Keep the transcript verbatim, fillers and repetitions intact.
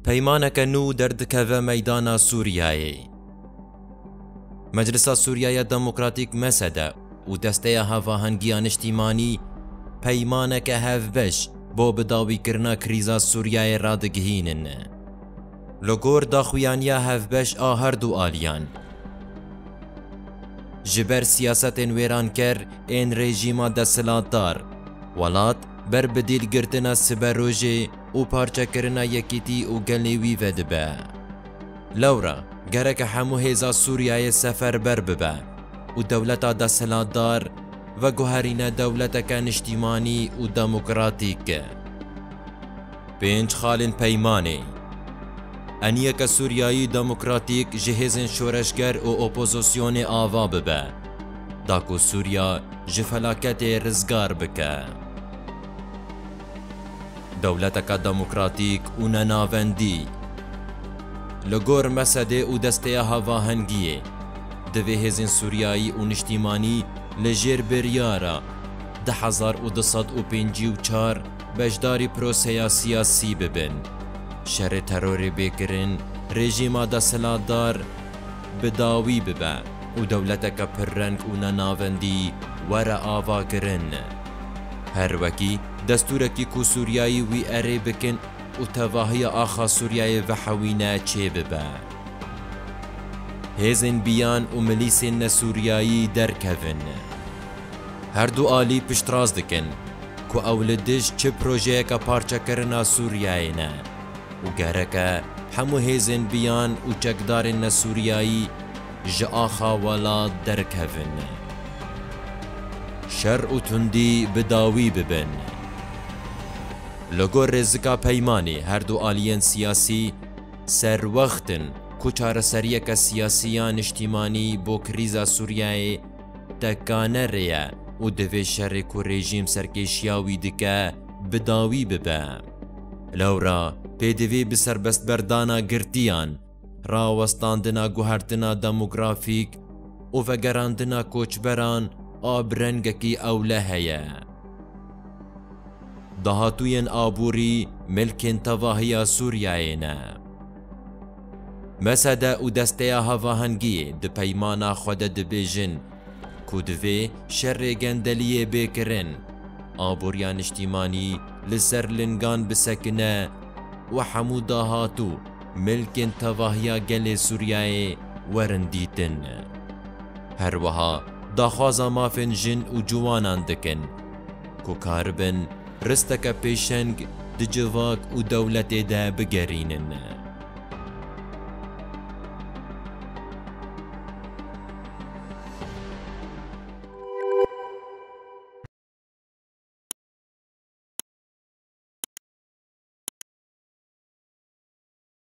Peymaneke nû derdikeve meydana Sûriyeyê. Meclisa Sûriyaya Demokratîk, mesede, û Desteya Hevahengiya Niştîmanî peymaneke hevbeş bo bidawîkirina krîza Sûriyeyê radigihînin. Li gor daxuyaniya hevbeş a her du aliyan, ji ber siyasetên wêranker ên rejîma desthilatdar, welat ber bi dîl girtina siberojê û parçekirina yekîtî û gelê wî vedibe. Lewra gereke hemû hêza Sûriyeyê seferber bibe û dewleta desthilatdar veguherîne dewleteke niştîmanî û demokratîk. Pênc xalên peymanê. Eniyeke Sûriyayî demokratîk ji hêzên şoreşger û opozisyonê ava bibe, da ku Sûriya ji felaketê rizgar bike. Dewleteke demokratîk û nenavendî. Li gor mesedê û Desteya Havahengiyê, divê hêzên Sûriyayî û niştîmanî li jêr biryara du hezar û du sed û pêncî û çar beşdarî proseya siyasî bibin. Şerê terorê bê kirin, rejîma desthilatdar bi dawî bibe û dewleteke pirreng û nenavendî were avakirin. Her wekî destûrekî ku Sûriyayî wî erê bikin û tevahiya axa Sûriyeyê vehewîne çêbibe. Hêzên biyan û milîsên nesûriyayî derkevin. Her du alî piştrast dikin ku ew li dij çi projeyeke parçekirina Sûriyeyê ne û gereke hemû hêzên biyan û çekdarên nesûriyayî ji axa welat derkevin. Şer û tundî bi dawî bibin. Li gor rêzika peymanê, her du aliyên siyasî serwext in ku çareseriyeke siyasî ya niştîmanî bo krîza Sûriyeyê tekanere ye û divê şerê ku rejîm serkêşiya wî dike, bi dawî bibe. Lewra pêdivî bi serbestberdana girtiyan, rawestandina guhertina demografîk û vegerandina koçberan a bi rengekî ewle heye. Dahatûyên aborî milkên tevahiya Sûriyeyê ne. Mesede û Desteya Havahengiyê di peymana xwe de dibêjin ku divê şerê gendeliyê bê kirin, aboriya niştîmanî li ser lingan bisekine û hemû dahatû milkên tevahiya gelê Sûriyeyê werin dîtin. Her wiha daxwaza mafên jin û ciwanan dikin ku karibin risteke pêşeng di civak û dewletê de bigerînin.